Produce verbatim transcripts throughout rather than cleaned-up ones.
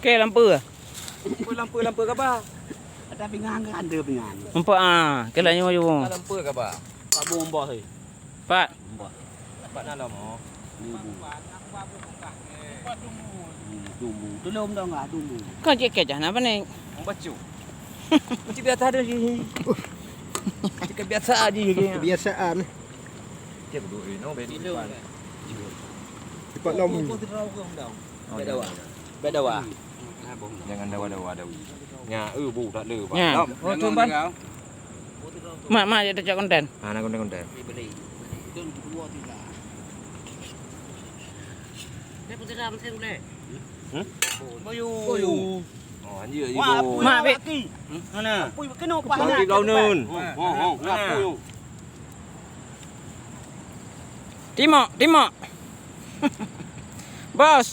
Ke lampu. Lampu, lampu, lampu kaba. Ada pingan ke, ada pingan. Nampak ah, ke lah nyoe. Lampu kaba. Pak bom bos, eh. Pak. Pak dalam, oh. Dumbu. Hmm, dumbu. Tulung dong ah, dumbu. Kau cek kejah napa ni? Membaca. Macam biasa ada je. Macam biasa je. Kebiasaan. Dia duduk di no, bed depan. Cepat lom. Oh, jangan. Beda wah. Jangan dawa-dawa, dawa. Nya, eh, bu tak le, Pak. Nya. Lom. Oh, tu, Bang. Mak, mak, dia tak konten. Ha, nak konten-konten. Dia pun tidak penting boleh. Hmm? Boyu. Boyu. Oh, anjir, anjir. Wah, bu. Mak, Bik. Mana? Apa kena apa? Bagi kau nun. Oh, oh, oh. Mana? Apa tu? Timok, timok. Bos.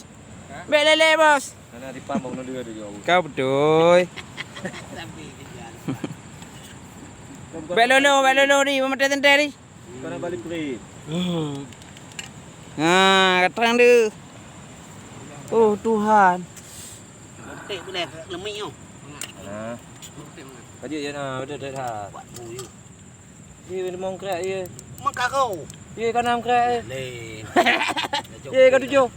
Bek lele, bos. Hana dipan bang nunduk tu jauh. Kau betul. Bek lolo, bek lolo di, mematah tenteri. Kau nak balik free. Hmm. Ha, katang dia. Oh, Tuhan. Tek boleh, lemik tu. Nah. Kaji je nah, betul tak? Buat bu you. Ye, limong krek ye. Mak kau. Ye, ka enam krek ye. Leh. Ye, ka tujuh.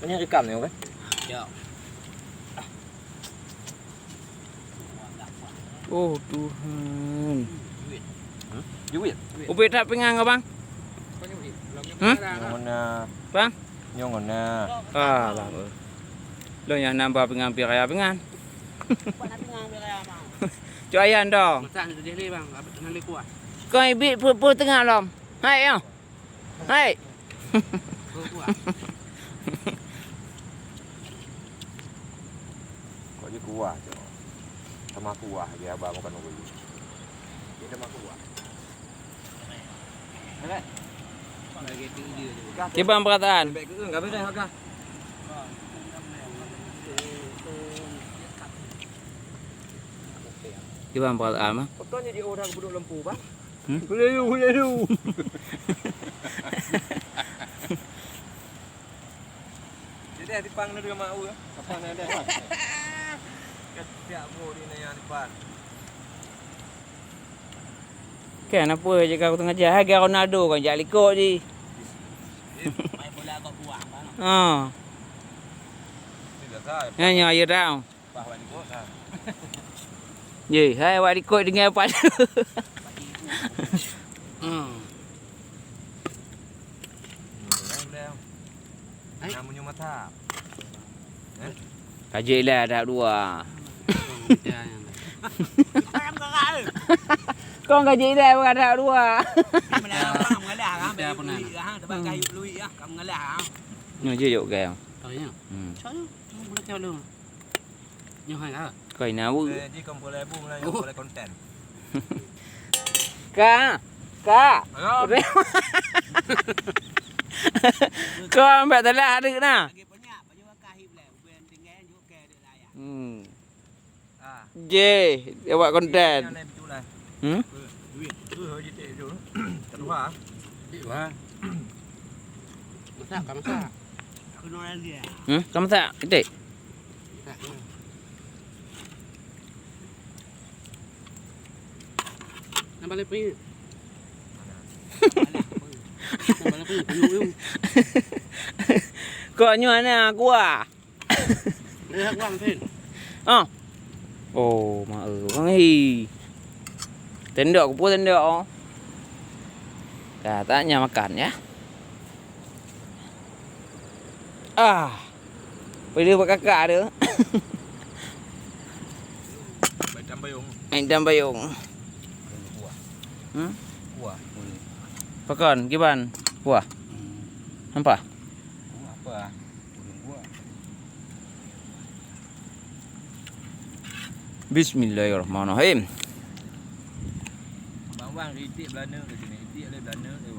Ini rekam ni, kan? Ya. Oh, Tuhan. Duit. Ubit tak pingan kau, Bang? Hmm? Yang mana? Bang? Nyong na. Ah, bah. Lôn nyang nambah pingan pi raya pingan. Cok ayah dah. Masak ni tujuh lé, bang. Habis enam lé kuah. Kau ibit peuet-peuet teungoh lom. Hai, yo. Hai. Peuet kuah. Kok je kuah, cok. Sama kuah je abang makan dulu. Dia sama kuah. Kiban perataan. Kiban perataan mah. Pekan jadi orang buduk lempu, bah. Hmm? Boleh lu, boleh lu. Jadi di pang dulu mak u. Apa nak ada? Ketiak bu di naya depan. Kan apa je kau tengah jahat, hai Ronaldo kan jak likot je. Main bola kat buah, bang. Ha. Ini dah tahu. Nyan, nyan, ayo dah. Bah wak likot dah. Ye, hai wak likot dengan apa tu? Hmm. Hai. Nak menyum mata. Eh? Kajik lah dah dua. Kau kajik lah bukan dah dua. Kamu mengalah, kamu mengalah, kamu mengalah, kamu mengalah. Nyoe je jok gaya. Oh, ya. Hmm. Soalnya, kamu boleh kau dong. Nyoe hai lah. Kau ina bu. Eh, ji kompol ibu mulai Oh. Kompol konten. Ka. Ka. Halo. Kau ambil telah ada na. Lagi banyak, baju kah hip leh, ubin tinggal juk ke ada lah ya. Hmm. Ah. Je, awak konten. Yang lain betul lah. Hmm? Duit. Tu haji tak tu. Tak lupa. Duit wah. Masak, tak masak. Aku nol lagi ya. Hmm? Kau masak? Ketik? Nambah lagi. Nambah lagi. Kok nyoe na kuah. Eh, kuah, Tin. Ah. Oh, mak eh, orang hi. Tendok, kupu tendok, oh. Dah, tak nyam makan, ya. Ah. Pada buat kakak tu. Main tambayong. Main tambayong. Kuah. Hmm? Kuah. Pakon, kiban? Kuah. Hmm. Nampak? Apa? Kuah. Bismillahirrahmanirrahim. Bang-bang, itik belana ke sini. Itik le belana, eh,